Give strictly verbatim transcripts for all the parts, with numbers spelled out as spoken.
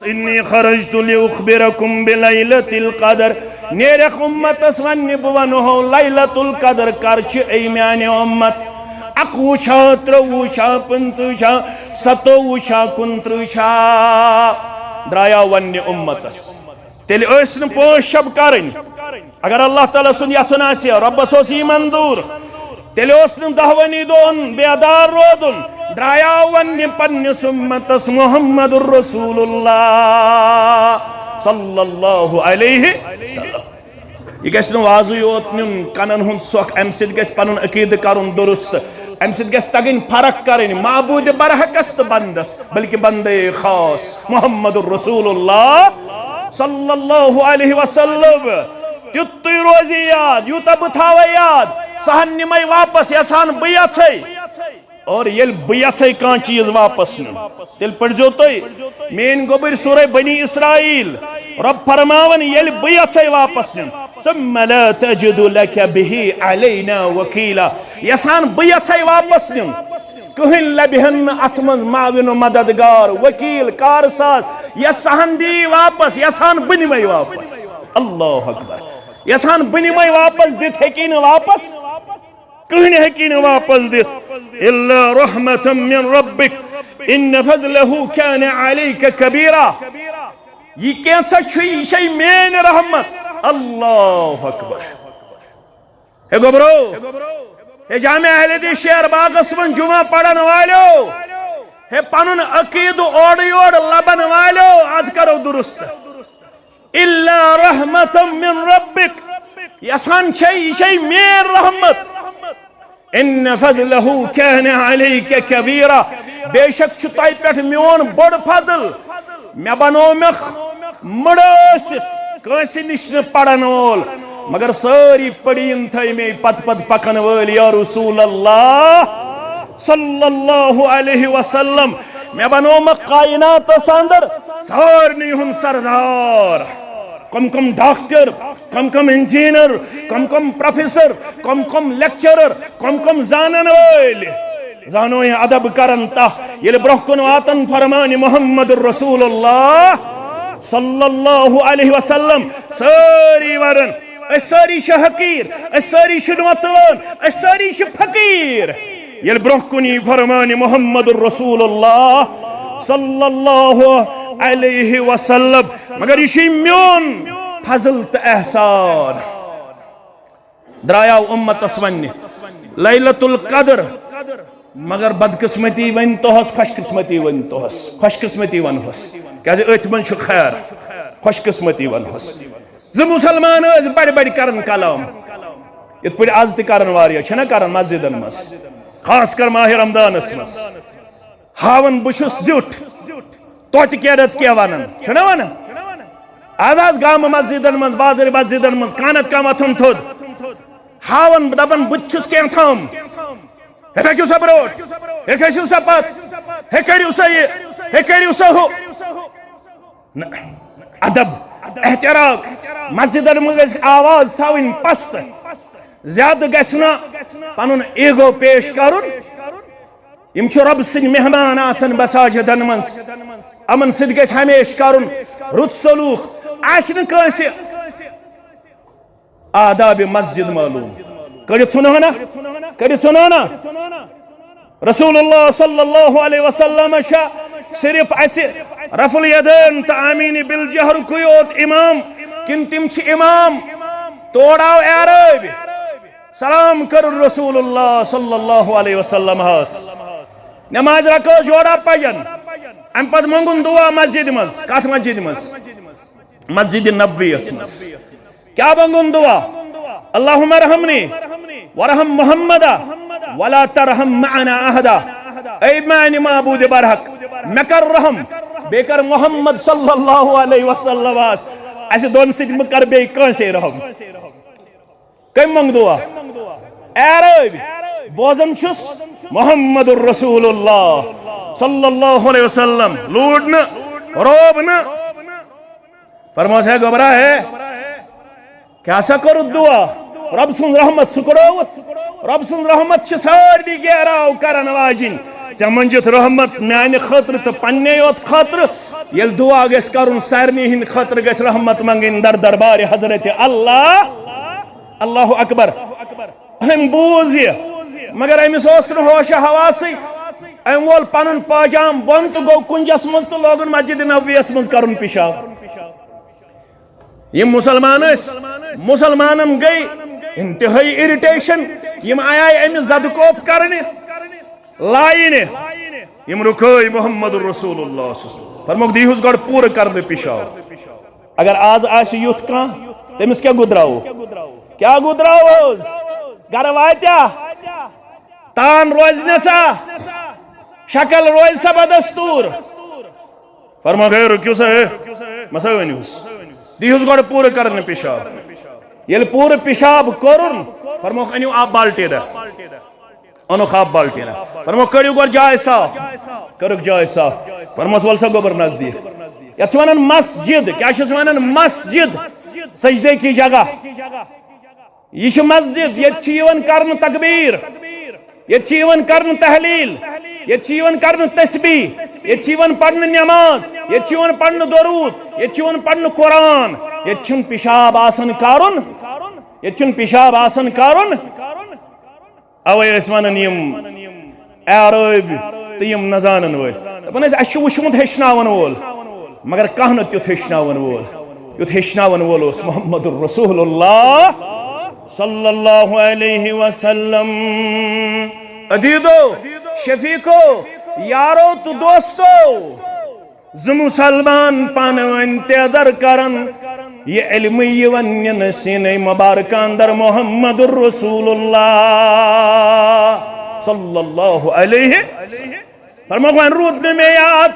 انی خرجت لأخبرکم بلیلۃ القدر۔ نیرکھ امتس وننہِ، بہٕ ونہو لیلۃ القدر کر چھِ، اے میانہِ امت۔ اکوُہ چھا، ترٛوُہ چھا، پٕنٛژٕہ چھا، ستووُہ چھا، کُنترٕہ چھا؟ درٛایاو وننہِ امتس۔ تیٚلہِ ٲسۍ نہٕ پانٛژھ شب کرٕنۍ۔ اگر اللہ تعالیٰ سُنٛد یژھُن آسہِ ہا، رۄبس اوس یی منظوٗر، تیٚلہِ اوس نہٕ دہوٲنی دۄہن بیدار روزُن۔ درٛایاو وننہِ پننِس امتس محمد رسول اللہ صلی اللہ علیہ وسلم۔ یہِ گژھِ نہٕ وازٕے یوت نیُن، کنن ہُنٛد سۄکھ، امہِ سۭتۍ گژھِ پنُن عقیدٕ کرُن درست، امہِ سۭتۍ گژھِ تگٕنۍ فرق کرٕنۍ معبود برحقس تہٕ بندس، بلکہِ بندے خاص محمد رسول اللہ صلی اللہ علیہ وسلم۔ تیُتُے روزِ یاد، یوٗتاہ بہٕ تھاوے یاد، سُہ ہن نِمے واپس، یژھان بہٕ یژھے۔ اور ییٚلہِ بہٕ یژھے کانٛہہ چیٖز واپس نیُن، تیٚلہِ پٔرۍزیو تُہۍ میٲنۍ گوٚبٕرۍ سورہ بنی اسرائیل۔ رۄب فرماوان، ییٚلہِ بہٕ یژھے واپس نیُن، ثم لا تجد لك به علينا وكيلا۔ یژھان بہٕ یژھے واپس نیُن، کٕہٕنۍ لبہِ ہن نہٕ اتھ منٛز معاون و مددگار، وکیل، کارساز۔ یژھان دی واپس، یژھان بہٕ نِمے واپس۔ اللہ اکبر۔ یژھان بہٕ نِمے واپس، دِتھ ہیٚکی نہٕ واپس۔ کٕہٕنۍ ہیٚکی نہٕ واپس دِتھ۔ الا رحمة من ربك ان فضله كان عليك كبيرا۔ یہِ کینٛژھا چھُ، یہِ چھے میٲنۍ رحمت۔ اللہ اکبر۔ ہے گوٚبرو، ہے جامع اہل حدیث شیر باغس منٛز جمعہ پرن والیو، ہے پنُن عقیدٕ اورٕ یورٕ لبن والیو، از کرو درست۔ الا رحمة من ربك، یژھان چھے، یہِ چھے میٲنۍ رحمت۔ ان فضله كان عليك كبيرا، بے شک چھُ تۄہہِ پٮ۪ٹھ میون بوٚڑ فضل۔ مےٚ بنوومکھ مٕڑٕ ٲسِتھ، کٲنٛسہِ نِش نہٕ پرن وول، مگر سٲری پٔڑیٖن تھٲے مےٚ پتہٕ پتہٕ پکن وٲلۍ۔ یا رسول اللہ صلی اللہ علیہ وسلم، مےٚ بنوومکھ کائناتس اندر سارنٕے ہُنٛد سردار۔ کم کم ڈاکٹر، کم کم انجینئر، کم کم پروفیسر، کم کم لیکچرر، کم کم زانن وٲلۍ۔ زانو یہِ ادب کرن تہ، ییٚلہِ برونٛہہ کُن واتن فرمان محمد رسول اللہ صلی اللہ علیہ وسلم، سٲری ونن، أسۍ سٲری چھِ حقیٖر، أسۍ سٲری چھِ نوتوان، أسۍ سٲری چھِ فقیٖر۔ ییٚلہِ برونٛہہ کُن یی فرمان محمد رسول اللہ صلی اللہ علیہ وسلم، مگر یہِ چھُ میون فضل تہٕ احسان۔ درٛایاو اُمتس وننہِ لیلۃ القدر، مگر بدقسمتی ونہِ تۄہس، خوش قسمتی ونہِ تۄہس، خوش قسمتی ونہوس، کیازِ أتھۍ منٛز چھُ خیر، خوش قسمتی ونہوس۔ زٕ مسلمان ٲسۍ بڑِ بڑِ کران کلام، یِتھ پٲٹھۍ از تہِ کران واریاہ چھِنہ کران مسجدن منٛز، خاص کر ماہ رمضانس منٛز۔ ہاوان بہٕ چھُس زیُٹھ، توتہِ کیٛاہ نتہٕ کیٛاہ ونان، چھُنہ ونان؟ از از گامہٕ مسجدن منٛز، بازرِ مسجدن منٛز، کانٛہہ نتہٕ کانٛہہ وۄتھان تھوٚد، ہاوان، دپان، بہٕ تہِ چھُس کینٛہہ تام۔ ہے پٔکِو سا برٛونٛٹھ، ہے کھٔسِو سا پتھ، ہے کٔرِو سا یہِ، ہے کٔرِو سا ہُہ۔ نہ، ادب، احترام، مسجدن منٛز گژھِ آواز تھاوٕنۍ پست، زیادٕ گژھِ نہٕ پنُن ایگو پیش کرُن۔ یِم چھِ رۄب سٕنٛدۍ مہمان آسان مساجدن منٛز، یِمن سۭتۍ گژھِ ہمیشہِ کرُن رُت سلوک۔ آسہِ نہٕ کٲنٛسہِ آداب مسجد معلوم، کٔڑِتھ ژھُنہو نا، کٔڑِتھ ژھُنہو نا۔ رسول اللہ صلی اللہ علیہ وسلم چھا صرف اسہِ رفع الیدین تہٕ آمین بالجہر کُے یوت امام، کِنہٕ تِم چھِ امام؟ تورٕ آو اعرابی، سلام کٔر رسول اللہ صلی اللہ علیہ وسلم ہس۔ نماز رکٲو جوڑا پجن، امہِ پتہٕ مونگُن دعا مسجد منٛز۔ کتھ مسجد منٛز؟ مسجد نبوی یس منٛز۔ کیٛاہ مونگُن دعا؟ اللہم ارحمنی ورحم محمدا ولا ترحم معنا احدا۔ اے میانہِ معبود برحق، مےٚ کر رحم، بیٚیہِ کر محمد صلی اللہ علیہ وسلم ہس، اسہِ دۄن سۭتۍ مہٕ کر بیٚیہِ کٲنٛسے رحم۔ کٔمۍ مونگ دعا؟ اعرابی۔ بوزان چھُس محمد رسول اللہ صلی اللہ علیہ وسلم، لوٗڈ نہٕ، روب نہٕ۔ فرماس ہے گوٚبرا ہے، کیٛاہ سا کوٚرُتھ دعا؟ رۄب سٕنٛز رحمت سُکڑٲوٕتھ؟ رۄب سٕنٛز رحمت چھِ سارنٕے گیراو کرن واجِنۍ۔ ژےٚ مٔنٛجِتھ رحمت میانہِ خٲطرٕ تہٕ پننے یوت خٲطرٕ، ییٚلہِ دُعا گژھِ کرُن، سارنٕے ہٕنٛدِ خٲطرٕ گژھِ رحمت منٛگٕنۍ در دربارِ حضرت اللہ۔ اللہ اکبر۔ أمۍ بوٗز یہِ، مگر أمِس اوس نہٕ ہوش حواسٕے۔ أمۍ وول پنُن پٲجام بۄن تہٕ گوٚو کُنجس منٛز تہٕ لوگُن مسجد نبویَس منٛز کرُن پیشاب۔ یِم مسلمان ٲسۍ، مسلمانن گٔے انتہٲئی irritation۔ یِم آیہِ أمِس زدٕ کوپ کرنہِ، لاینہِ۔ یِم رُکٲے محمد رسول اللہ صلی اللہ علیہ وسلم۔ فرموکھ، دیٖہُس گۄڈٕ پوٗرٕ کرنہٕ پیشاب۔ اگر آز آسہِ یُتھ کانٛہہ، تٔمِس کیٛاہ گُدراوو؟ کیٛاہ گُدراووس؟ گرٕ واتیا؟ تان روزِ نہ سا؟ شکل روزِ سا بدستوٗر؟ فرموکھ، ہے، رُکِو سا، ہے، مہ سا ؤنِوس۔ دیٖہُس گۄڈٕ پوٗرٕ کرنہٕ پیشاب۔ ییٚلہِ پوٗرٕ پیشاب کوٚرُن، فرموکھ، أنِو آب بالٹیٖنہ۔ اوٚنُکھ آب بالٹیٖنہ۔ فرموکھ، کٔرِو گۄڈٕ جاے صاف۔ کٔرٕکھ جاے صاف۔ فرموس، وَل سا گوٚبُر نزدیٖک۔ یَتھ چھِ وَنان مسجد۔ کیٛاہ چھِس وَنان؟ مسجد۔ سجدے کی جگہ۔ یہِ چھِ مسجد، ییٚتہِ چھِ یِوان کرنہٕ تکبیٖر، ییٚتہِ چھِ یِوان کرنہٕ تحلیٖل، ییٚتہِ چھِ یِوان کرنہٕ تسبیح، ییٚتہِ چھِ یِوان پرنہٕ نماز، ییٚتہِ چھِ یِوان پرنہٕ درود، ییٚتہِ چھِ یِوان پرنہٕ قرآن۔ ییٚتہِ چھُنہٕ پیشاب آسان کرُن، ییٚتہِ چھُنہٕ پیشاب آسان کرُن۔ اوے ٲسۍ ونان یِم اعرٲبۍ تہٕ یِم نہ زانن وٲلۍ۔ دپان ٲسۍ، اسہِ چھُ وُچھمُت ہیٚچھناون وول، مگر کانٛہہ نہٕ تیُتھ ہیٚچھناون وول، یُتھ ہیٚچھناون وول اوس محمد رسول اللہ صلی اللہ علیہ وسلم۔ عزیزو، شفیقو، یارو تہٕ دوستو، زٕ مسلمان پانہٕ ؤنۍ تیدر کرن، یہِ علمٕے یِوان نِنہٕ سیٖنے مبارکہ اندر محمد رسول اللہ صلی اللہ علیہ۔ فرموکھ، وۄنۍ روٗد نہٕ مےٚ یاد،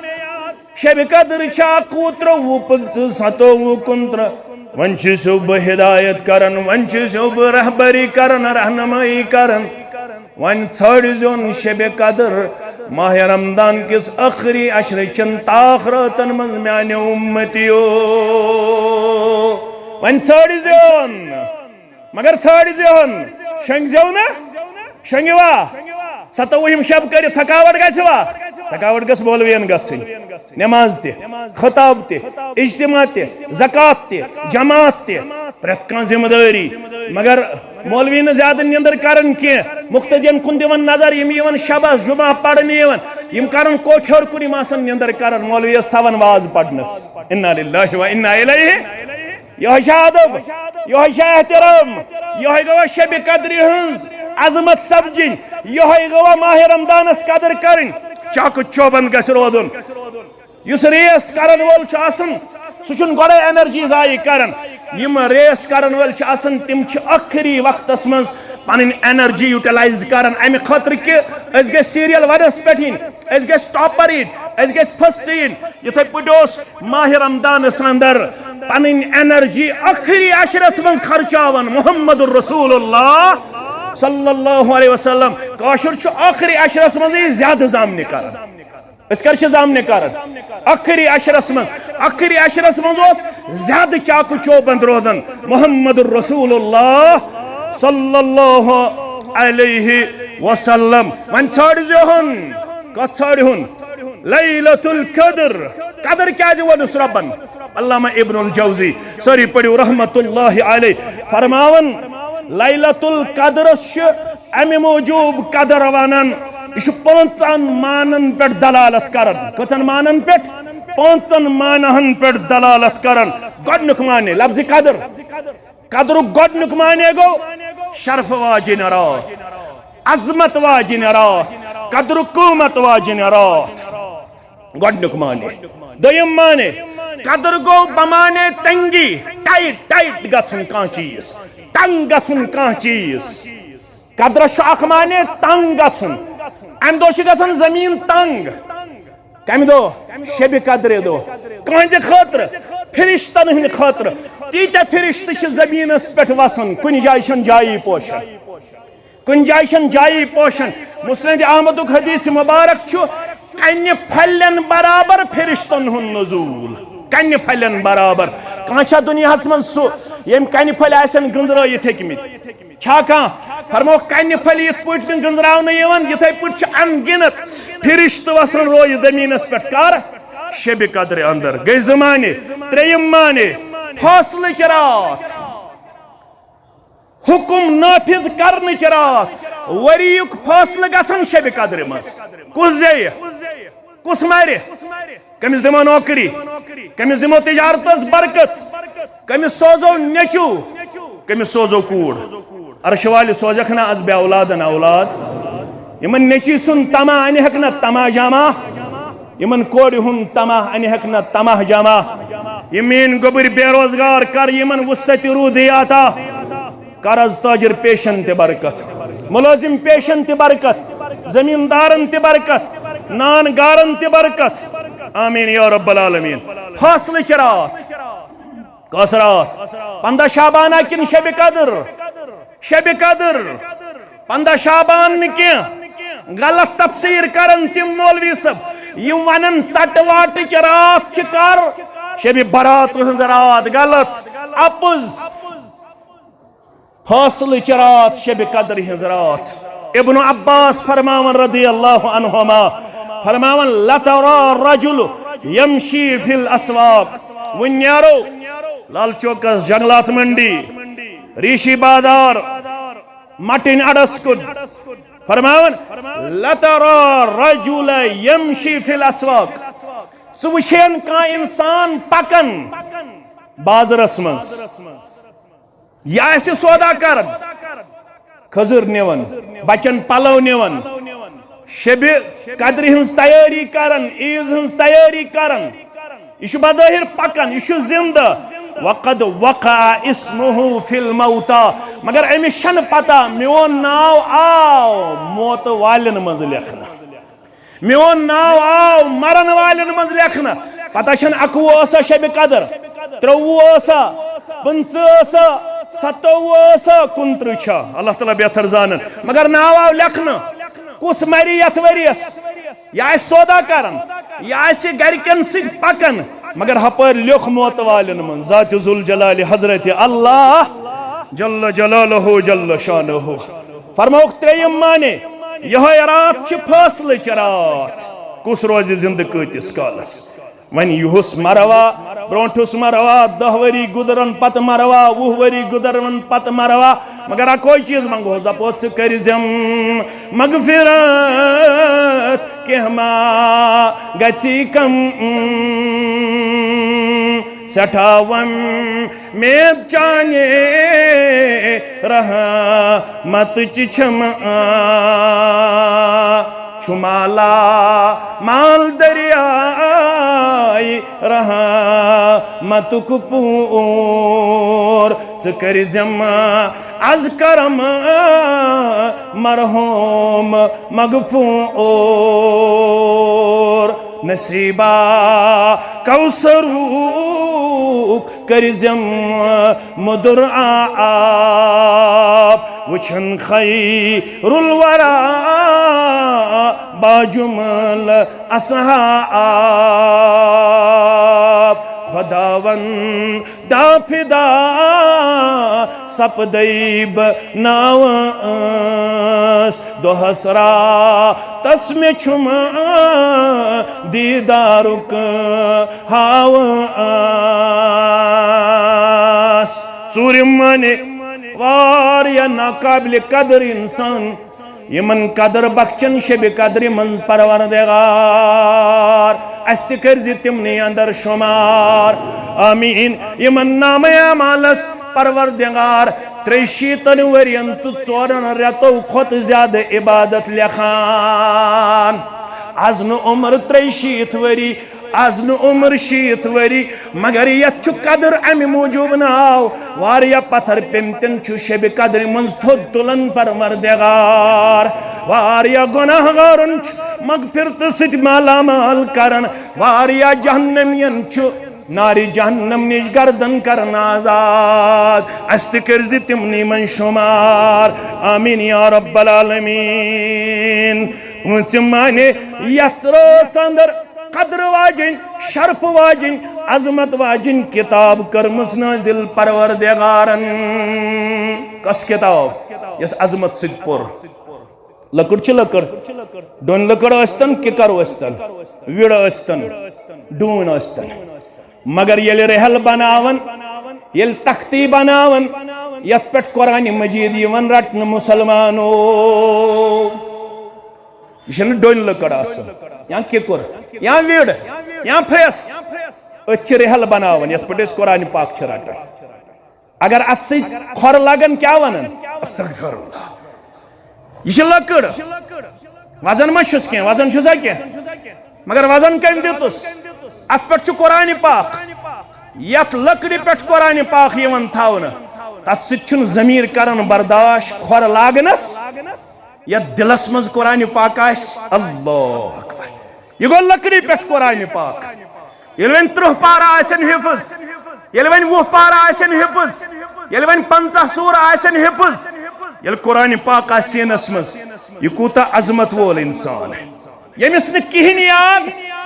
شبِ قدر چھا کُنترٕہ، وُہ، پٕنٛژٕہ، ستووُہ، کُنترٕہ۔ وۄنۍ چھُسو بہٕ ہدایت کران، وۄنۍ چھُسو بہٕ رہبری کران، رہنمٲیی کران۔ وۄنۍ ژھٲنٛڈزیون شبِ قدر ماہِ رمضان کِس ٲخری عشرٕ چن تاخ رٲژن منٛز میانیو اُمتیو۔ وۄنۍ ژھٲنٛڈزیون، مگر ژھٲنٛڈزیون، شۄنٛگزیو نہٕ، شۄنٛگِوا؟ ستووُہِم شب کٔرِتھ تھکاوٹ گژھِوا؟ تھکاوٹ گٔژھ مولوین گژھٕنۍ۔ نماز تہِ، خطاب تہِ، اجتماع تہِ، زکوٰۃ تہِ، جماعت تہِ، پرٛٮ۪تھ کانٛہہ ذمہٕ دٲری۔ مگر مولوی نہٕ زیادٕ نیندر کران کینٛہہ، مقتدین کُن دِوان نظر، یِم یِوان شبس جمعہ پرنہِ یِوان، یِم کران کوٹھۍ ہیوٚر کُن، یِم آسان نیندر کران، مولویس تھاوان واز پرنس۔ انا للہ و انا الیہ۔ یِہوٚے چھا ادب، یِہوٚے چھا احترام، یِہوٚے گوٚوا شبِ قدرِ ہٕنٛز عظمت سمجھِنۍ، یِہوٚے گوٚوا ماہِ رمضانس قدر کرٕنۍ۔ چاکہٕ چوبند گژھِ روزُن۔ یُس ریس کرن وول چھُ آسان، سُہ چھُنہٕ گۄڈے انرجی ضایع کران۔ یِم ریس کرن وٲلۍ چھِ آسان، تِم چھِ ٲخری وقتس منٛز پنٕنۍ انرجی یوٹیلائز کران، امہِ خٲطرٕ کہِ أسۍ گٔژھۍ سیریل ونس پٮ۪ٹھ یِنۍ، أسۍ گٔژھۍ ٹاپر یِنۍ، أسۍ گٔژھۍ فرسٹ یِنۍ۔ یِتھے پٲٹھۍ اوس ماہِ رمضانس اندر پنٕنۍ انرجی ٲخری عشرس منٛز خرچاوان محمد رسول اللہ صلی اللہ علیہ وسلم۔ کٲشُر چھُ ٲخری عشرس منٛزٕے زیادٕ زامنہِ کران۔ أسۍ کر چھِ زامنہِ کران؟ ٲخری عشرس منٛز، ٲخری عشرس منٛز اوس زیادٕ چاکہٕ چوبند روزان محمد رسول اللہ صلی اللہ علیہ وسلم۔ وۄنۍ ژھٲنٛڈزِہون، کتھ ژھٲنٛڈِہون؟ لیلۃ القدر۔ قدر کیازِ ووٚنُس رۄبن؟ علامہ ابن الجوزی، سٲری پٔرِو رحمت اللہ علیہ، فرماوان، لیلۃ القدرس چھِ امہِ موٗجوٗب قدر ونان، یہِ چھُ پانٛژن معنن پٮ۪ٹھ دلالت کران۔ کٔژن معنن پٮ۪ٹھ؟ پانٛژن معنہن پٮ۪ٹھ دلالت کران۔ گۄڈٕنیُک معنی لفظِ قدر۔ قدرُک گۄڈٕنیُک معنی گوٚو شرف واجِنۍ راتھ، عظمت واجِنۍ راتھ، قدرُک قۭمت واجِنۍ راتھ۔ گۄڈٕنیُک معنی۔ دوٚیِم معنی، قدر گوٚو بمعنی تنگی، ٹائٹ، ٹائٹ گژھُن کانٛہہ چیٖز، تنگ گژھُن کانٛہہ چیٖز۔ قدرس چھُ اکھ معنی تنگ گژھُن۔ امہِ دۄہ چھِ گژھان زمیٖن تنگ۔ کمہِ دۄہ؟ شبِ قدرِ دۄہ۔ کٕہٕنٛدِ خٲطرٕ؟ فرشتن ہٕنٛدِ خٲطرٕ۔ تیٖتیٛاہ فرشتہٕ چھِ زمیٖنس پٮ۪ٹھ وسان، کُنہِ جایہِ چھَنہٕ جایی پوشان۔ کُنہِ جایہِ چھَنہٕ جایی پوشان۔ مسند احمدُک حدیث مبارک چھُ، کنہِ پھلٮ۪ن برابر فرشتن ہُنٛد نزول۔ کنہِ پھلٮ۪ن برابر۔ کانٛہہ چھا دُنیاہس منٛز سُہ، ییٚمۍ کنہِ پھلۍ آسن گٔنزرٲیِتھ ہیٚکمٕتۍ؟ چھا کانٛہہ؟ فرموکھ، کنہِ پھلۍ یِتھ پٲٹھۍ نہٕ گٔنزراونہٕ یِوان، یِتھے پٲٹھۍ چھِ ان گنت فرشتہٕ وسان روزِ زمیٖنس پٮ۪ٹھ۔ کر؟ شبِ قدرِ اندر۔ گٔے زٕ معنی۔ ترٛیٚیِم معنی، فٲصلٕچ راتھ، حکم نافذ کرنٕچ راتھ، ؤریُک فٲصلہٕ گژھن شبِ قدرِ منٛز۔ کُس زیٚیہِ؟ کُس مرِ؟ کٔمِس دِمو نوکری؟ کٔمِس دِمو تجارتس برکت؟ کٔمِس سوزو نیٚچو؟ کٔمِس سوزو کوٗر؟ عرشہِ والہِ سوزکھ نا از بے اولادن اولاد؟ یِمن نیٚچی سُنٛد طمع انہِ ہیٚکھ نا طمع جمع؟ یِمن کورِ ہُنٛد طمع انہِ ہیٚکھ نا طمع جمع؟ یِم میٲنۍ گوٚبٕرۍ بے روزگار، کر یِمن وُسعتِ روٗدی عطا۔ قرض تاجر پیشن تہِ برکت، ملٲزم پیشن تہِ برکت، زمیندارن تہِ برکت، نان گارن تہِ برکت۔ آمین یا رب العالمین۔ فاصلٕچ راتھ، کۄس راتھ؟ پنٛداہ شعبانہ کِنہٕ شبِ قدر؟ شبِ قدر۔ پنٛداہ شعبان نہٕ کینٛہہ۔ غلط تفسیر کرن تِم مولوی صٲب، یِم ونن ژٹہٕ واٹٕچ راتھ چھِ کر؟ شبِ برات ہٕنٛز راتھ۔ غلط، اپُز۔ فٲصلٕچ راتھ، شبِ قدر ہٕنٛز راتھ۔ ابن عباس فرماوان رضی اللہ عنہما، فرماوان، "لترى الرجل يمشي في الاسواق"، وۄنۍ نیرو لال چوکس، جنگلات منڈی، ریشی بازار، مٹن اڈس کُن۔ فرماوان، "لترى الرجل يمشي في الاسواق"، ژٕ وٕچھین کانٛہہ انسان پکان بازرس منٛز، یہِ آسہِ سودا کران، کھٔزٕر نِوان، بچن پلو نِوان، شبِ قدرِ ہٕنٛز تیٲری کران، عیٖذ ہٕنٛز تیٲری کران۔ یہِ چھُ بظٲہر پکان، یہِ چھُ زندٕ۔ "وقد وقع اسمه في الموتى"، مگر أمِس چھنہٕ پتہ میون ناو آو موتہٕ والٮ۪ن منٛز لیکھنہٕ۔ میون ناو آو مرن والٮ۪ن منٛز لیکھنہٕ۔ پتہ چھنہٕ اکوُہ ٲسا شبِ قدر، ترٛوٚوُہ ٲسا، پٕنٛژٕہ ٲسا، ستووُہ ٲسا، کُنترٕہ چھا، اللہ تعالیٰ بہتر زانن۔ مگر ناو آو لیکھنہٕ۔ کُس مرِ یتھ ؤریس؟ یہِ آسہِ سودا کران، یہِ آسہِ گرِکٮ۪ن سۭتۍ پکان، مگر ہپٲرۍ لیوٚکھ موتہٕ والٮ۪ن منٛز ذات ذوالجلال حضرت اللہ جل جلالہ جل شانہ۔ فرمووُکھ ترٛیٚیِم معنی، یِہوٚے راتھ چھِ فٲصلٕچ راتھ، کُس روزِ زِندٕ کۭتِس کالس۔ وۄنۍ یُہُس مروا، برونٛٹھُس مروا، دَہ ؤری گُزرن پتہٕ مروا، وُہ ؤری گُزرن پتہٕ مروا، مگر اکوے چیٖز منٛگہوس، دپو، ژٕ کٔرۍ زٮ۪م مغفرت، کینٛہہ ما گژھی کم۔ سٮ۪ٹھاہ وۄمید چانہِ رحمتٕچ چھم، آ، چھُ مالا مال دریاے رحمتُک پوٗر۔ ژٕ کٔرۍ زٮ۪م از کرم مرحوم مغفور۔ نصیبا کوثرُک کٔرۍ زٮ۪م مُدُر آب۔ وٕچھن خیر الورا باجُمل اصحاب۔ خداوند دا فدا سپدے بہٕ ناوس، دۄہس راتس مےٚ چھُم دیٖدارُک ہاوس۔ ژوٗرِم معنی، واریاہ ناقابل قدر انسان، یِمن قدر بخشن شبِ قدرِ منٛز پروردگار۔ اسہِ تہِ کٔرۍ زِ تِمنٕے اندر شُمار۔ آمین۔ یِمن نامہ اعمالس پروردگار ترٛیہِ شیٖتن ؤرین تہٕ ژورن رٮ۪تو کھۄتہٕ زیادٕ عبادت لیکھان۔ از نہٕ عمر ترٛیہِ شیٖتھ ؤری، از نہٕ عمر شیٖتھ ؤری، مگر یتھ چھُ قدر امہِ موٗجوٗب ناو۔ واریاہ پتھر پیمتٮ۪ن چھُ شبِ قدرِ منٛز تھوٚد تُلان پروردگار۔ واریاہ گۄناہ گارن چھُ مغفرتہٕ سۭتۍ مالا مال کران۔ واریاہ جہنمین چھُ نارِ جہنم نِش گردن کرن آزاد۔ اسہِ تہِ کٔرۍ زِ تِمنٕے منٛز شُمار۔ آمین یا رب العالمین۔ پوٗنٛژِم معنی، یتھ رٲژ اندر قدر واجِنۍ، شرف واجِنۍ، عظمت واجِنۍ کتاب کٔرمٕژ نٲزِل پروردگارن۔ کۄس کتاب؟ یۄس عظمت سۭتۍ پوٚر۔ لٔکٕر چھِ لٔکٕر۔ ڈوٗنۍ لٔکٕر ٲسۍتن، کِکر ٲسۍتن، وِڑ ٲسۍتن، ڈوٗنۍ ٲسۍتن۔ مگر ییٚلہِ رحل بناون، ییٚلہِ تختی بناون، یتھ پٮ۪ٹھ قرآن مجید یِوان رٹنہٕ، مسلمانو، یہِ چھنہٕ ڈوٗنۍ لٔکٕر آسان، یا کِکُر، یا وِڑ، یا پھرٛٮ۪س۔ أتھۍ چھِ رحل بناوان، یتھ پٮ۪ٹھ أسۍ قرآن پاک چھِ رٹان۔ اگر اتھ سۭتۍ کھۄر لگن، کیٛاہ ونان؟ استغفر اللہ۔ یہِ چھِ لٔکٕر۔ وزن ما چھُس کینٛہہ؟ وزن چھُسا کینٛہہ؟ مگر وزن کٔمۍ دیُتُس؟ اتھ پٮ۪ٹھ چھُ قرآن پاک۔ یتھ لٔکرِ پٮ۪ٹھ قرآن پاک یِوان تھاونہٕ، تتھ سۭتۍ چھُنہٕ ضمیٖر کران برداش کھۄر لاگنس۔ یتھ دلس منٛز قرآن پاک آسہِ، اللہ اکبر، یہِ گوٚو لٔکرِ پٮ۪ٹھ قرآن پاک۔ ییٚلہِ وۄنۍ ترٕٛہ پارٕ آسن حفظ، ییٚلہِ وۄنۍ وُہ پارٕ آسن حفظ، ییٚلہِ وۄنۍ پنٛژاہ سورٕ آسن حفظ، ییٚلہِ قرآن پاک آسہِ سینس منٛز، یہِ کوٗتاہ عظمت وول انسان۔ ییٚمِس نہٕ کِہیٖنۍ یاد،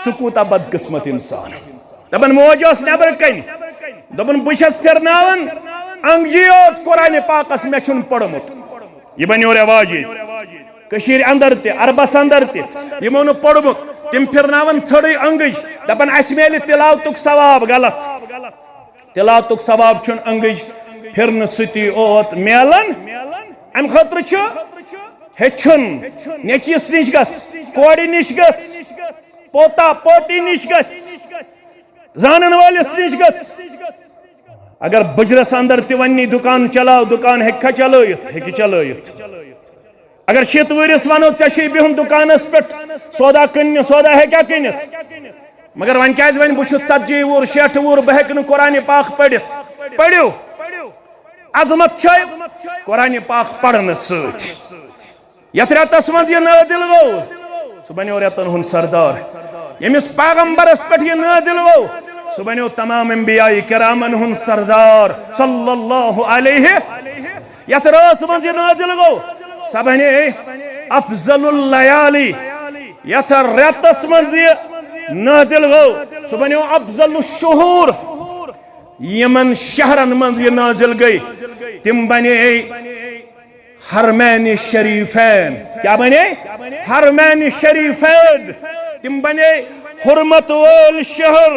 سُہ کوٗتاہ بدقسمت انسان۔ دپان موج ٲس نٮ۪برٕ کنہِ، دوٚپُن، "بہٕ چھَس پھِرناوان انگجی یوت قرآن پاکس، مےٚ چھُنہٕ پوٚرمُت۔" یہِ بنیو رٮ۪واج ییٚتہِ۔ کٔشیٖرِ اندر تہِ، عربس اندر تہِ، یِمو نہٕ پوٚرمُت، تِم پھِرناوان ژھٔرٕے انگٕج، دپان، "اسہِ میلہِ تلاوتُک ثواب۔" غلط۔ تلاوتُک ثواب چھُنہٕ انگٕج پھِرنہٕ سۭتی اوت میلان۔ امہِ خٲطرٕ چھُ ہیٚچھُن، نیٚچوِس نِش گژھ، کورِ نِش گژھ، پوتا پوتی نِش گژھ، زانن وٲلِس نِش گژھ۔ اگر بُجرس اندر تہِ وننی، "دُکان چلاو"، دُکان ہیٚکہِ کھا چلٲیِتھ؟ ہیٚکہِ چلٲیِتھ۔ اگر شیٖتھ وُہرِس ونو، "ژےٚ چھُے بِہُن دُکانس پٮ۪ٹھ، سودا کٕننہِ"، سودا ہیٚکیا کٕنِتھ؟ مگر وۄنۍ کیازِ ونہِ، "بہٕ چھُس ژتجی وُہُر، شیٹھ وُہُر، بہٕ ہیٚکہٕ نہٕ قرآن پاک پٔرِتھ"؟ پٔرِو۔ عظمت چھے قرآن پاک پرنہٕ سۭتۍ۔ یتھ رٮ۪تس منٛز یہِ نٲزِل گوٚو، سُہ بنیو رٮ۪تن ہُنٛد سردار۔ ییٚمِس پیغمبرس پٮ۪ٹھ یہِ نٲزِل گوٚو، سُہ بنیو تمام انبیاء کرامن ہُنٛد سردار، صلی اللہ علیہ۔ یتھ رٲژ منٛز یہِ نٲزِل گوٚو، سۄ بنے افضل اللیالی۔ یتھ رٮ۪تس منٛز یہِ نٲزِل گوٚو، سُہ بنیو افضل الشہور۔ یمن شہرن منٛز یہِ نٲزِل گٔے، تِم بنے حرمین شریفین۔ کیا بنے؟ حرمین شریفین۔ تِم بنے حرمت وٲلۍ شہر۔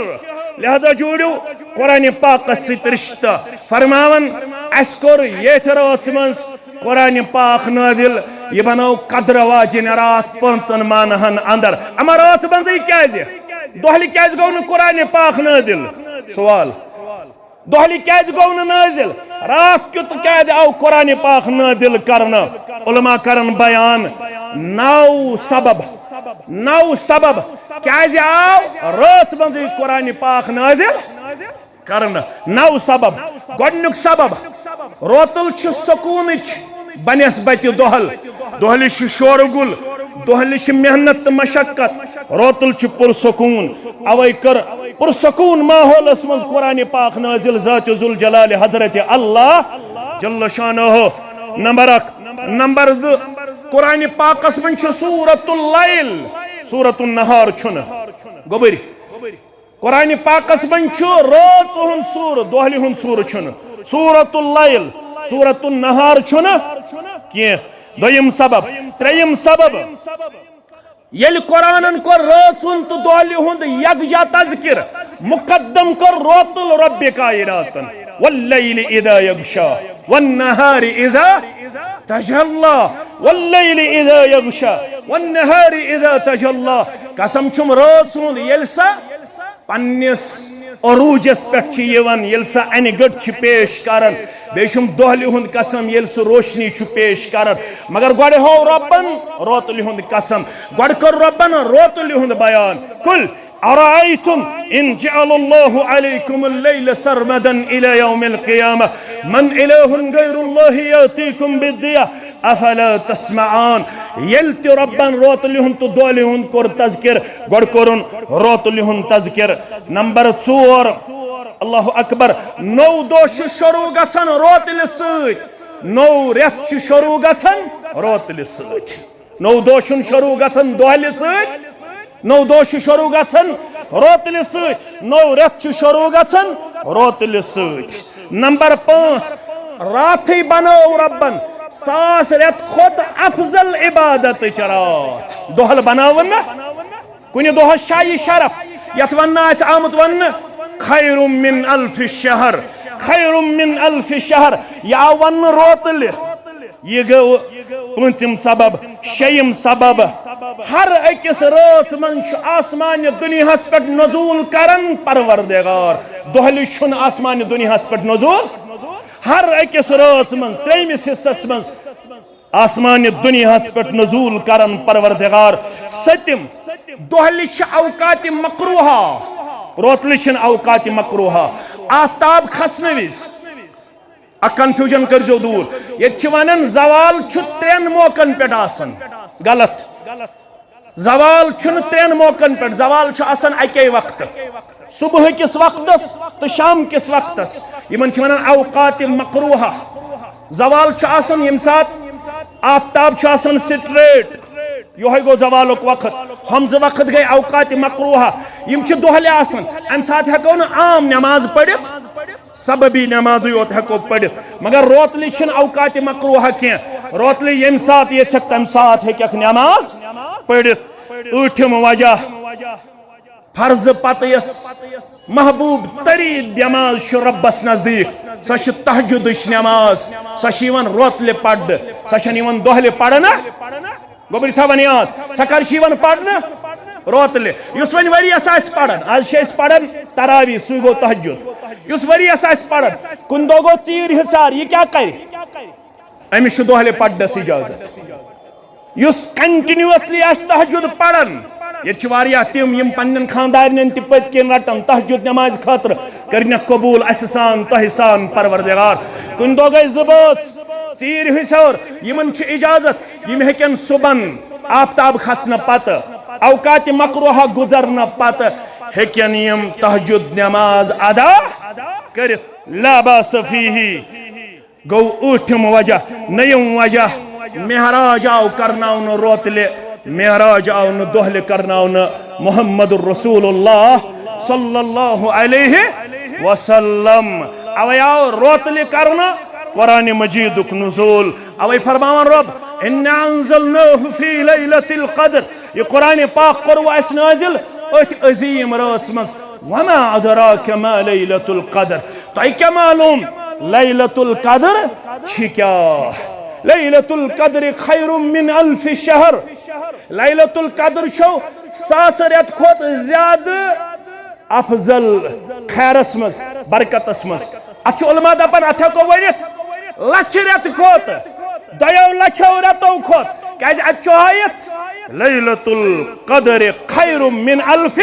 لہذا جوڑو قرآن پاکس سۭتۍ رشتہٕ۔ فرماوان، اسہِ کوٚر ییٚتھۍ رٲژ منٛز قرآن پاک نٲزِل، یہِ بنٲو قدر واجِنۍ راتھ پانٛژن ماہن اندر۔ اما رٲژ منٛزٕے کیازِ؟ دۄہلہِ کیازِ گوٚو نہٕ قرآن پاک نٲزِل؟ سوال۔ دۄہلہِ کیازِ گوٚو نہٕ نٲزِل؟ راتھ کیُتھ کیازِ آو قرآن پاک نٲزِل کرنہٕ؟ علماء کرن بیان، نو سبب، نو سبب کیازِ آو رٲژ منٛزٕے قرآن پاک نٲزِل کرنہٕ۔ نو سبب۔ گۄڈٕنیُک سبب، روتُل چھُ سکوٗنٕچ بنسبتِ دۄہل۔ دۄہلہِ چھُ شورٕ گُل، دۄہلہِ چھِ محنت تہٕ مشقت، روتُل چھُ پُرسکوٗن۔ اوے کٔر پُرسکوٗن ماحولس منٛز قرآن پاک نٲزِل ذات ذوالجلال حضرت اللہ جل شانہ۔ نمبر اکھ۔ نمبر زٕ، قرآن پاکس منٛز چھُ سورۃ اللیل، سورۃ النہار چھُنہٕ۔ گوٚبٕرۍ۔ قرآن پاکس منٛز چھُ رٲژ ہُنٛد سورٕ، دۄہلہِ ہُنٛد سورٕ چھُنہٕ۔ سورۃ اللیل، سورۃ النہار چھُنہٕ کینٛہہ۔ دوٚیِم سبب۔ ترٛیٚیِم سبب، ییٚلہِ قرآنن کوٚر رٲژ ہُنٛد تہٕ دۄہلہِ ہُنٛد یکجا تذکر، مقدم کوٚر روتُل رب کائناتن، واللیل اذا یغشا، والنہار اذا تجلی، واللیل اذا یغشا، والنہار اذا تجلی۔ قسم چھُم رٲژ ہُنٛد، ییٚلہِ سا پننِس عروجس پٮ۪ٹھ چھِ یِوان، ییٚلہِ سا انہِ گٔٹ چھِ پیش کران، بیٚیہِ چھُم دۄہلہِ ہُنٛد قسم، ییٚلہِ سُہ روشنی چھُ پیش کران۔ مگر گۄڈٕ ہوو رۄبن روتلہِ ہُنٛد قسم، گۄڈٕ کوٚر رۄبن روتلہِ ہُنٛد بیان۔ قل ارأیتم ان جعل اللہ علیکم اللیل سرمدا الی یوم القیامہ من الہ غیر اللہ یأتیکم بالضیاء۔ افلا تسمعون۔ ییٚلہِ تہِ رۄبن روتلہِ ہُنٛد تہٕ دۄہلہِ ہُنٛد کوٚر تذکر، گۄڈٕ کوٚرُن روتلہِ ہُنٛد تذکر۔ نمبر ژور، اللہ اکبر، نوٚو دۄہ چھُ شروع گژھان روتلہِ سۭتۍ، نوٚو رٮ۪تھ چھُ شروع گژھان روتلہِ سۭتۍ۔ نوٚو دۄہ چھُنہٕ شروع گژھان دۄہلہِ سۭتۍ، نوٚو دۄہ چھُ شروع گژھان روتلہِ سۭتۍ، نوٚو رٮ۪تھ چھُ شروع گژھان روتلہِ سۭتۍ۔ نمبر پانٛژھ، راتھٕے بنٲو رۄبن ساس رٮ۪تہٕ کھۄتہٕ افضل عبادتٕچ راتھ۔ دۄہل بناوُن نہ، کُنہِ دۄہس چھا یہِ شرف، یتھ وننہٕ آسہِ آمُت وننہٕ، "خیر من الف شہر، خیر من الف شہر"۔ یہِ آو وننہٕ روتلہِ۔ یہِ گوٚو پٲنٛژِم سبب۔ شیٚیِم سبب، ہر أکِس رٲژ منٛز چھُ آسمانہِ دُنیاہس پٮ۪ٹھ نزول کران پروردگار۔ دۄہلہِ چھُنہٕ آسمانہِ دُنیاہس پٮ۪ٹھ نزول۔ ہر أکِس رٲژ منٛز، ترٛیٚیمِس حصس منٛز، آسمانہِ دُنیاہس پٮ۪ٹھ نزول کران پروردگار۔ سٔتِم، دۄہلہِ چھِ اوقات مکروہہ، روتلہِ چھِنہٕ اوقات مکروہہ۔ آفتاب کھسنہٕ وِزِ، اکھ confusion کٔرزیو دوٗر۔ ییٚتہِ چھِ ونان زوال چھُ ترٛٮ۪ن موقعن پٮ۪ٹھ آسان۔ غلط۔ زوال چھُنہٕ ترٛٮ۪ن موقعن پٮ۪ٹھ، زوال چھُ آسان اکے وقتہٕ، صبح کِس وقتس تہٕ شام کِس وقتس۔ یِمن چھِ ونان اوقات مکروہہ۔ زوال چھُ آسان ییٚمہِ ساتہٕ آفتاب چھُ آسان straight، یِہوٚے گوٚو زوالُک وقت۔ ہُم زٕ وقت گٔے اوقات مکروہہ، یِم چھِ دۄہلہِ آسان۔ امہِ ساتہٕ ہٮ۪کو نہٕ عام نٮ۪ماز پٔرِتھ، سببی نٮ۪مازٕے یوت ہٮ۪کو پٔرِتھ، مگر روتلہِ چھِنہٕ اوقات مکروہہ کینٛہہ۔ روتلہِ ییٚمہِ ساتہٕ ییٚژھکھ، تَمہِ ساتہٕ ہیٚککھ نٮ۪ماز پٔرِتھ۔ ٲٹھِم وجہ، فرضہٕ پتہٕ یۄس محبوب تریٖن نٮ۪ماز چھِ رۄبس نزدیٖک، سۄ چھِ تہجدٕچ نٮ۪ماز۔ سۄ چھِ یِوان روتلہِ پرنہٕ، سۄ چھَنہٕ یِوان دۄہلہِ پرنہٕ۔ گوٚبرِ تھاوان یاد، سۄ کر چھِ یِوان پرنہٕ؟ روتلہِ۔ یُس وۄنۍ ؤریَس آسہِ پران، آز چھِ أسۍ پران تراویح، سُے گوٚو تہجد۔ یُس ؤریَس آسہِ پران، کُنہِ دۄہ گوٚو ژیٖرۍ حِصار، یہِ کیٛاہ کرِ؟ أمِس چھُ دۄہلہِ پرنَس اجازت۔ یُس continuously آسہِ تہجد پران، ییٚتہِ چھِ واریاہ تِم، یِم پننٮ۪ن خاندارنٮ۪ن تہِ پٔتۍ کِنۍ رٹان تہجد نمازِ خٲطرٕ، کٔرِنَکھ قبوٗل اَسہِ سان، تۄہہِ سان پروردگار۔ کُنہِ دۄہ گٔے زٕ بٲژ، ژیٖرۍ حِصار، یِمن چھِ اجازت، یِم ہیٚکن صُبحن آفتاب کھسنہٕ پتہٕ، اوقات مکروہہ گُزرنہٕ پتہٕ ہیٚکن یِم تہجد نماز ادا کٔرِتھ۔ لا باس فیہ۔ گوٚو ٲٹھِم وجہ۔ نٔیِم وجہ، معراج آو کرناونہٕ روتلہِ، معراج آو نہٕ دۄہلہِ کرناونہٕ۔ محمد رسول اللہ صلی اللہ علیہ وسلم۔ اوے آو روتلہِ کرنہٕ قرآن مجیدُک نزول۔ اوے فرماوان رب، "انا انزلناہ فی لیلۃ القدر"، یہِ قرآن پاک کوٚروٕ اَسہِ نازل أتھۍ عظیٖم رٲژ منٛز۔ وما ادراک ما لیلۃ القدر، تۄہہِ کیٛاہ معلوم لیلۃ القدر چھِ کیٛاہ؟ لیلۃ القدر خیر من الف شہر۔ لیلۃ القدر چھو ساس رٮ۪تہٕ کھۄتہٕ زیادٕ افضل خیرس منٛز، برکتس منٛز۔ اتھ چھِ علماء دپان، اتھ ہٮ۪کو ؤنِتھ لچھِ رٮ۪تہٕ کھۄتہٕ، دۄیو لچھو رٮ۪تو کھۄتہٕ، کیازِ اتہِ چھُ ہٲیِتھ لیلۃ القدر خیر من الف،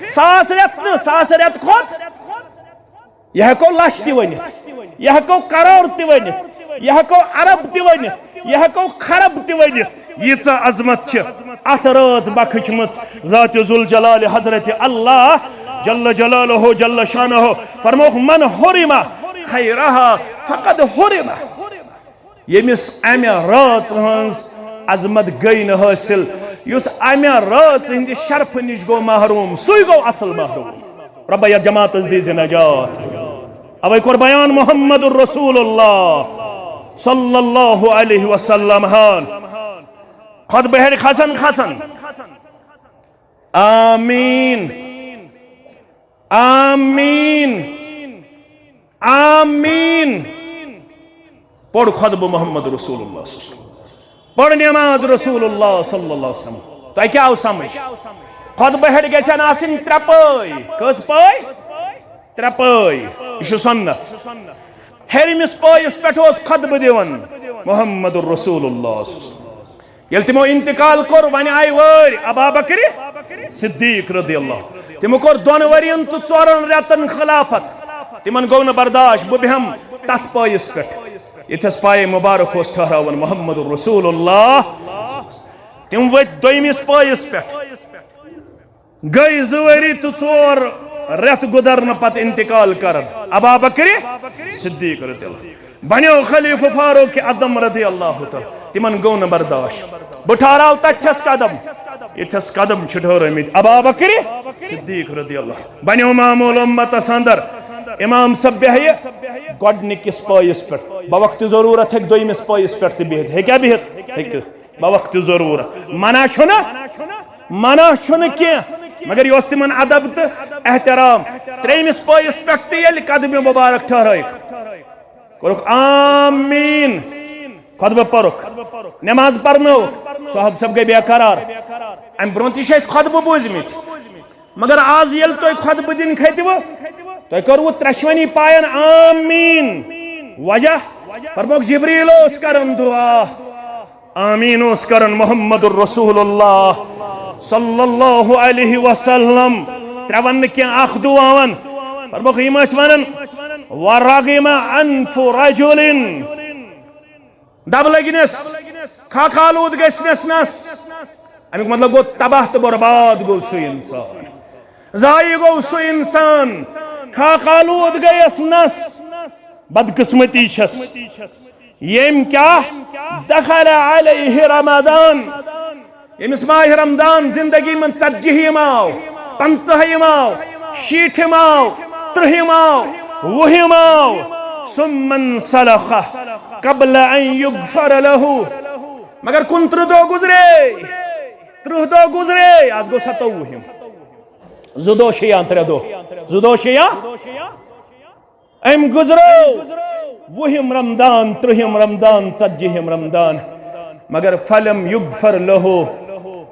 ساس رٮ۪تہٕ نہٕ، ساس رٮ۪تہٕ کھۄتہٕ۔ یہِ ہٮ۪کو لچھ تہِ ؤنِتھ، یہِ ہٮ۪کو کرور تہِ ؤنِتھ، یہِ ہٮ۪کو ارب تہِ ؤنِتھ، یہِ ہٮ۪کو خرب تہِ ؤنِتھ۔ ییٖژاہ عظمت چھِ اتھ رٲژ بخشمٕژ ذات ذوالجلال حضرت اللہ جل جلالہ جل شانہ۔ فرموکھ، "من حرم خیرہا فقد حرم"۔ ییٚمِس امہِ رٲژ ہٕنٛز عظمت گٔے نہٕ حٲصِل، یُس امہِ رٲژ ہٕنٛدِ شرفہٕ نِش گوٚو محروم، سُے گوٚو اصل محروم۔ رۄبہ، یتھ جماعتس دیٖزِ نجات۔ اوے کوٚر بیان محمد رسول اللہ صلی اللہ علیہ وسلم ہن۔ خطبہٕ ہیٚرِ کھسان کھسان۔ آمین۔ آمین۔ آمین۔ پوٚر خطبہٕ محمد رسول اللہ صلی اللہ علیہ وسلم۔ پٔر نماز رسول اللہ صلی اللہ علیہ وسلم۔ تۄہہِ کیٛاہ آو سمجھ؟ خطبہٕ ہیٚرِ گژھن آسٕنۍ ترٛےٚ پٲے۔ کٔژ پٲے؟ ترٛےٚ پٲے۔ یہِ چھُ سنت۔ ہیٚرمِس پٲیِس پٮ۪ٹھ اوس خطبہٕ دِوان محمد رسول اللہ صلی اللہ علیہ وسلم۔ ییٚلہِ تِمو انتقال کوٚر، وۄنۍ آیہِ وٲرۍ ابابکرِ صدیق رضی اللہ۔ تِمو کوٚر دۄن ؤرین تہٕ ژورن رٮ۪تن خلافت۔ تِمن گوٚو نہٕ برداشت، بہٕ بیٚہمہٕ تتھ پٲیِس پٮ۪ٹھ ییٚتھس پایہِ مبارک اوس ٹھہراوان محمد رسول اللہ۔ تِم ؤتھۍ دوٚیمِس پٲیِس پٮ۪ٹھ۔ گٔے زٕ ؤری تہٕ ژور رٮ۪تھ گُزرنہٕ پتہٕ انتقال کرن ابابکرِ صدیق رضی اللہ۔ بنیو خلیفہٕ فاروق اعظم رضی اللہ تعالیٰ۔ تِمن گوٚو نہٕ برداشت۔ بہٕ ٹھہراو تتھس قدم، ییٚتھس قدم چھِ ٹھہرٲمٕتۍ ابابکرِ صدیق رضی اللہ۔ بنیو معمول امتس اندر۔ امام صٲب بیہیہِ گۄڈٕنِکِس پٲیِس پٮ۪ٹھ، بوقتِ ضروٗرت ہیٚکہِ دوٚیمِس پٲیِس پٮ۪ٹھ تہِ بِہِتھ۔ ہیٚکیٛاہ بِہِتھ؟ ہیٚکہِ۔ بوقتِ ضروٗرت۔ منع چھُنہٕ؟ منع چھُنہٕ کینٛہہ، مگر یہِ اوس تِمن ادب تہٕ احترام۔ ترٛیٚیمِس پٲیِس پٮ۪ٹھ تہِ ییٚلہِ قدمِ مُبارک ٹھہرٲیِکھ، کوٚرُکھ آمیٖن، خطبہٕ پوٚرُکھ، نماز پرنٲوٕکھ، صحابہٕ صٲب گٔے بے قرار۔ امہِ برونٛہہ تہِ چھِ اَسہِ خطبہٕ بوٗزمٕتۍ، مگر آز ییٚلہِ تُہۍ خطبہٕ دِنۍ کھٔتِوٕ، تۄہہِ کٔروٕ ترٛٮ۪شوٕنی پاین آمیٖن۔ وجہ؟ فرموکھ، جبریل اوس کران دعا، آمیٖن اوس کران محمد رسول اللہ صلی اللہ علیہ وسلم۔ ترٛےٚ وننہٕ کینٛہہ، اکھ دعا ون۔ فرموکھ، یِم ٲسۍ ونان، "ورغم انف رجل"، دب لگنس، خاک آلود گژھنس نس۔ امیُک مطلب گوٚو، تباہ تہٕ برباد گوٚو سُہ انسان، ضایع گوٚو سُہ انسان، خاک آلود گٔیس نس۔ بدقسمتی چھس۔ ییٚمۍ کیٛاہ؟ دخل علیہ رمضان، ییٚمِس ماہِ رمضان زندگی منٛز ژتجی ہِم آو، پنٛژاہ ہِم آو، شیٖٹھ ہِم آو، ترٕٛہ ہِم آو، وُہ ہِم آو، ثم انسلخ قبل ان یغفر له۔ مگر کُنترٕٛہ دۄہ گُزرے، ترٕٛہ دۄہ گُزرے، آز گوٚو ستووُہ ہِم۔ زٕ دۄہ چھِ یا ترٛےٚ دۄہ، زٕ دۄہ چھِ یا أمۍ گُزرو وُہِم رمضان، ترٛہِم رمضان، ژتجِہِم رمضان، مگر فلم یغفر لہو،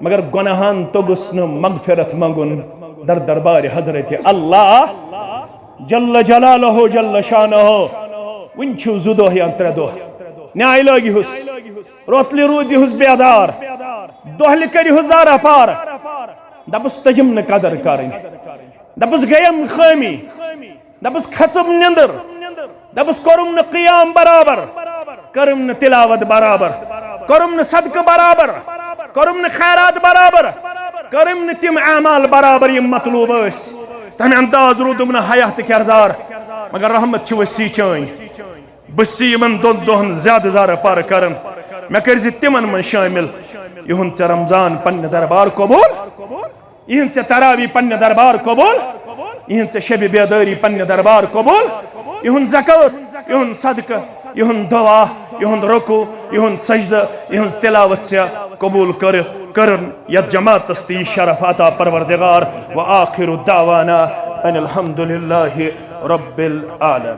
مگر گۄناہن توٚگُس نہٕ مغفرت منٛگُن در دربارِ حضرت اللہ جل جلالہ جل شانہ۔ وُنہِ چھُ زٕ دۄہ یا ترٛےٚ دۄہ، نیاے لٲگِہُس، روتلہِ روٗدِہُس بیدار، دۄہلہِ کٔرِہُس دارا پار، دپُس تٔجِم نہٕ قدر کرٕنۍ، دپُس گٔیم خٲمی۔ دپُس کھژٕم نِندٕر، دپُس کوٚرُم نہٕ قیام برابر، کٔرٕم نہٕ تلاوت برابر، کوٚرُم نہٕ صدقہٕ برابر، کوٚرُم نہٕ خیرات برابر، کٔرٕم نہٕ تِم اعمال برابر یِم مطلوب ٲسۍ۔ تمہِ انداز روٗدُم نہٕ حیا تہٕ کردار، مگر رحمت چھِ وسیع چٲنۍ۔ بہٕ چھُس یِمن دۄن دۄہن زیادٕ زارٕ پارٕ کران، مےٚ کٔرۍ زِ تِمن منٛز شٲمِل۔ یِہُنٛد ژےٚ رمضان پننہِ دربار قبول۔ یِہٕنٛز ژےٚ تراوی پننہِ دربار قبول، یِہٕنٛز ژےٚ شبِ بیدٲری پننہِ دربار قبول، یِہُنٛد زکوٰۃ، یِہُنٛد صدقہٕ، یِہُنٛد دعا، یِہُنٛد رکوع، یِہُنٛد سجدٕ، یِہٕنٛز تلاوت ژےٚ قبول کٔرِتھ کٔرٕن یتھ جماعتس تہِ یہِ شرف عطا پروردگار۔ وآخر دعوانا ان الحمد للہ رب العالمین۔